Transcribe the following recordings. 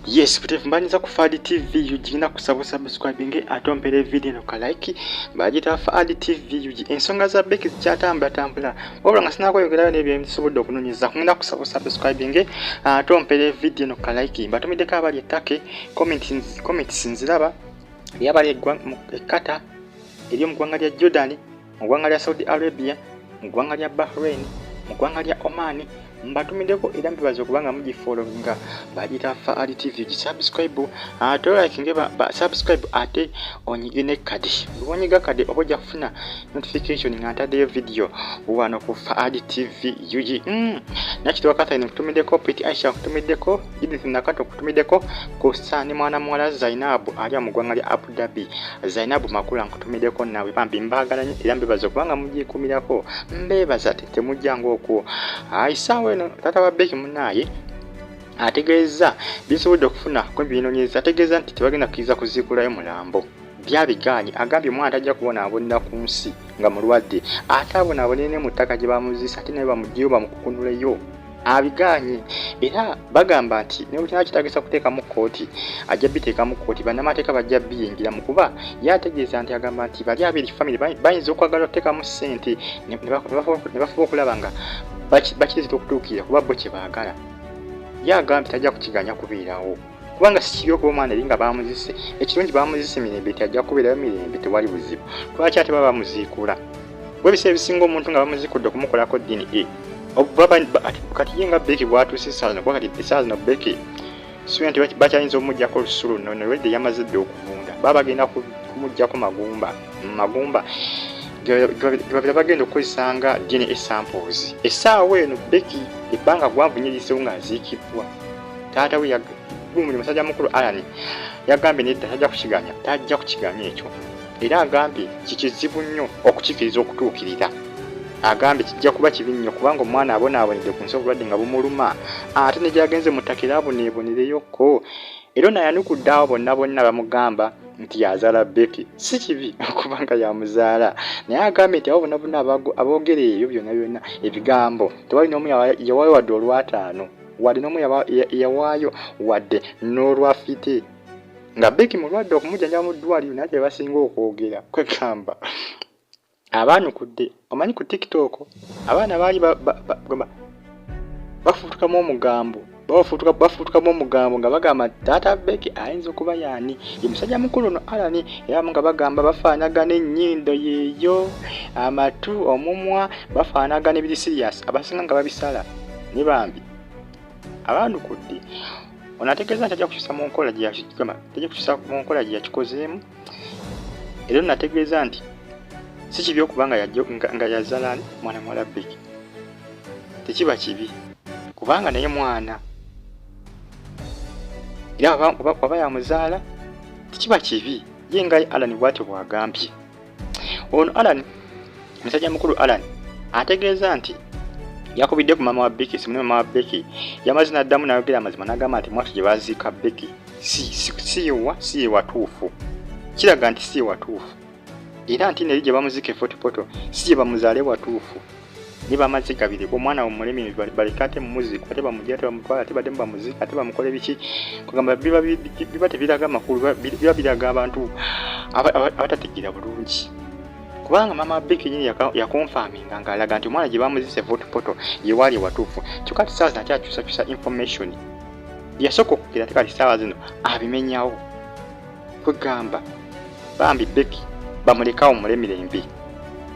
Yes, butefu mbaniza ku Fadi TV UG na kusaba subscribing ate ompere video no ka like bagita Fadi TV UG. Ensonga za Becky zikyatambula tambula wabula nga sinakweyongerayo n'ebyo nsobodde okunoonyeza kugenda kusaba subscribing ate ompere video no ka like mbatumiddeko abali ettake comments nziraba eyabali e Qatar, eri mu ggwanga lya Jordan, mu ggwanga lya Saudi Arabia, mu ggwanga lya Bahrain, mu ggwanga lya Oman. Mbatumiddeko era mbibaza okubanga mugifollowinga bagita Fadi TV. Gisubscribe ate olikinge ba subscribe ate onyige ne kadi bwonyiga kadi oba ojja kufuna notification nga ntaddeyo video wano ku Fadi TV UG. Nakitwa Catherine nkutumiddeko, Pete Aisha nkutumiddeko, Judith Nakato nkutumiddeko, Kusa ne mwana muwala Zainabu ali mu ggwanga lya Abu Dhabi, Zainabu Makula nkutumiddeko naawe bambi mbaagala nnyo era mbebaza okubanga mugyekuumirako, mbeebaza temujjanga okwo. Essaawa eno taata wa Becky munnaaye ategeeza bisobodde okufuna kwebinoonyereza, ategeeza nti tebagenda kukkiriza kuziikulayo mulambo, byabigaanyi. Agambye omwana tajja kubonaabonera ku nsi nga mulwadde, ate abonaabonere ne mu ttaka gye bamuziisa, ate naye bamuggyeyo bamukukunuleyo, abigaanye. Era bagamba nti ne bwe kitaagisa kuteekamu kkooti, ajja biteekamu kkooti, bannamateeka bajja biyingiramu, kuba ye ategeeza nti agamba nti bali abiri family bayinza okwagala okuteekamu ssente ne bafuba okulaba nga bakirizira okutuukirira kuba bo kye baagala. Ye agambye tajja kukiganya kubeerawo kubanga si kibi okuba omwana eri nga bamuzise, ekirungi bamuzise mirembe, nti ajja kubeerayo mirembe, tewali buzibu. Lwaki ate baba bamuziikula? Kuba ebiseera ebisinga omuntu nga bamuziikudde okumukolako DNA kati ye nga Becky bw'atuuse essaawa zino, kuba kati essaawa zino Becky siba nti bakyayinza omuggyako olususu luno nolwedde yamaze dda okuvunda, baba bagenda kumuggyako magumba gebabira bagenda okukozesa nga DNA samples. Essaawa eno Becky ebbanga gwanvu nnyo erisewo ng'aziikibwa taata we gundi musajja mukulu Alan yagambye nedda tajja kukiganya, tajja kukiganya ekyo, era agambye kikizibu nnyo okukikiriza okutuukirira. Agambye kijja kuba kibi nnyo kubanga omwana abonaabonedde ku nsi obulwadde nga bumuluma, ate ne gyagenze mu ttaka era aboneebonereyokko. Era ono ayanukudde abo bonna bonna bamugamba nti yazaala Becky, si kibi okubanga yamuzaala, naye agambye nti abo bonna bonna aboogera ebyo byonna byonna ebigambo tewali n'omu yawaayo wadde olwataano, wadde n'omu yawaayo wadde n'olwafite nga Becky mulwadde okumujjanjaba mu ddwaliro, naye tebasinga okwogera. Kwegamba abaanukudde omanyi ku TikTok abaana baali bafuutukamu omugambo, bafuutukamu omugambo nga bagamba taata Becky ayinza okuba yaani ye musajja mukulu ono Alan, era abamu nga bagamba bafaanagana ennyindo yeeyo, amatu, omumwa, bafaanagana ebiri serious, abasinga nga babisala ne bambi abaanukudde. Ono ategeeza nti ajja kukyusa mu nkola gye tajja kukyusa mu nkola gye yakikozeemu, era ono ategeeza nti si kibi okuba nga yazaala mwana muwala Becky, tekiba kibi kubanga naye mwana, era waba yamuzaala tekiba kibi, ye nga Alan bw'atyo bw'agambye. Ono Alan musajja mukulu Alan ategeeza nti yakubidde ku maama wa Becky simu, ne maama wa Becky yamaze n'addamu n'ayogera amazima n'agamba nti mwatu gye baziika Becky si ye watuufu, kiraga nti si ye watuufu, era nti neri gye bamuziika e Fort Portal si gye bamuzaale watuufu, ne bamaze gabiri omwana omulemi baleke ate mumuziika ate bamugye ate bamutwala ate baddemu bamuziika ate bamukole biki, kugamba biba tebiraga makulu, biba biraga abantu abatategeera bulungi, kubanga maama Becky nyini yakonfaminga ng'alaga nti omwana gye bamuzise Fort Portal ye waali watuufu, kyokka ati ssaawa zino akyakyusakyusa information yasooka okugera, ate kati ssaawa zino abimenyawo. Kwegamba bambi Becky bamulekawo mulemirembe,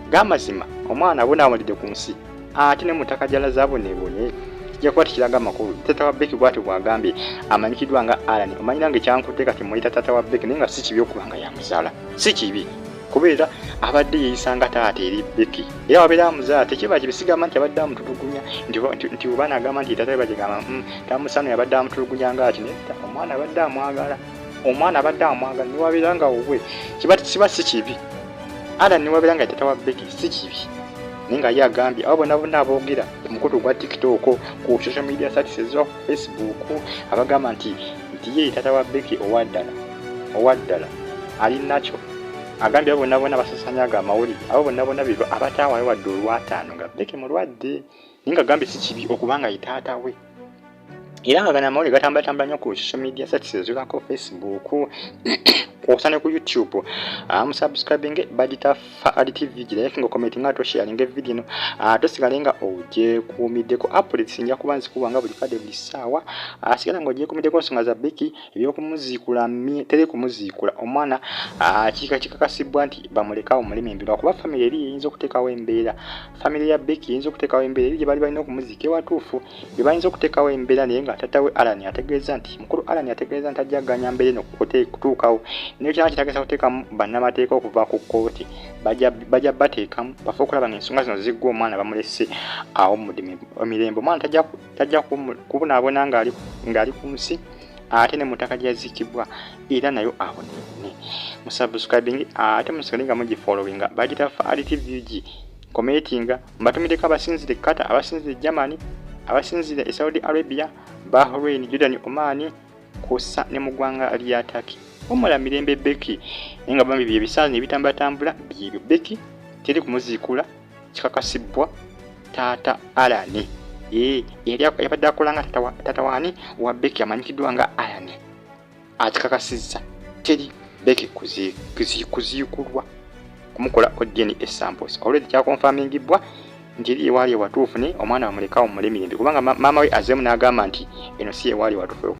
g'amazima omwana abonaabonedde ku nsi ate ne mu ttaka gy'alaze aboneebone, kijja kuba tekiraga amakulu. Taata wa Becky bw'atyo bw'agambye amanyikiddwa nga Alan, omanyi nange kyankutte kati muyita taata wa Becky, naye nga si kibi okuba nga yamuzaala, si kibi kubeera abadde yeeyisa nga taata eri Becky, era wabeera amuzaala tekiba kibi. Sigamba nti abadde amutulugunya nti oba n'agamba nti taata we bagigamba tamusaana yabadde amutulugunya nga ati, nedda, omwana abadde amwagala, omwana abadde amwagala, newabeera nga wuwe kiba si kibi. Alan newabeera nga taata wa Becky si kibi, naye nga ye agambye abo bonna bonna aboogera ku mukutu gwa TikTok, ku social media sites eziba ku Facebook, abagamba nti ye taata wa Becky owaddala ali nakyo, agambye abo bonna bonna basasanyaga amawulire, abo bonna bonna biba abataawayo wadde olwataano nga Becky mulwadde, naye nga agambye si kibi okubanga ye taata we. Era nga gano amawulire gatambulatambula nnyo ku social media sites ezirako Facebook kwosa ne ku YouTube. Musubscribing bagita Faad TV, girayike nga commenting ate osharinga video eno, ate osigale nga ogyekuumiddeko. Updates nja kuba nzikuwa nga buli kadde, buli ssaawa. Sigala nga ogyekuumiddeko nsonga za Becky. Ebyokumuziikula, teri kumuziikula omwana. Kikakasibwa nti bamulekawo mulimi lwakuba famire eri eyinza okuteekawo embeera. Famire ya Becky eyinza okuteekawo embeera eri gye bali balina okumuziika ewatuufu, bye bayinza okuteekawo embeera. Naye nga taata we Alan ategeeza nti, mukulu Alan ategeeza nti ajja kuganya mbeera eno kutuukawo, naye kyana kitegeeza kuteekamu bannamateeka okuva ku kkooti. Bajja bateekamu bafe okulaba nga ensonga zino ziggwa, omwana bamulese awo mu mirembe. Omwana tajja kubonaabona ng'ali ku nsi, ate ne mu ttaka gyaziikibwa era nayo aboneebone. Musubscribing ate musigale nga mugifollowinga, bagita Faad TV UG. Commentinga, mbatumiddeko abasinzire Qatar, abasinzire Germany, abasinzire e Saudi Arabia, Bahrain, Jordan, Oman, kwossa ne mu ggwanga lya Turkey. Wamala mirembe Becky. Naye nga bambi byebisaanyi ebitambulatambula byebyo. Becky teri kumuziikula, kikakasibwa taata Alan yali yabadde akola nga taata waani wa Becky amanyikiddwa nga Alan akikakasizza, teri Becky kuziikulwa, kumukola DNA samples. Already kyakonfamingibwa nti eri ewaali ewatuufu, ne omwana bamulekawo mule mirembe, kubanga maama we azeemu n'agamba nti eno si ewaali ewatuufu.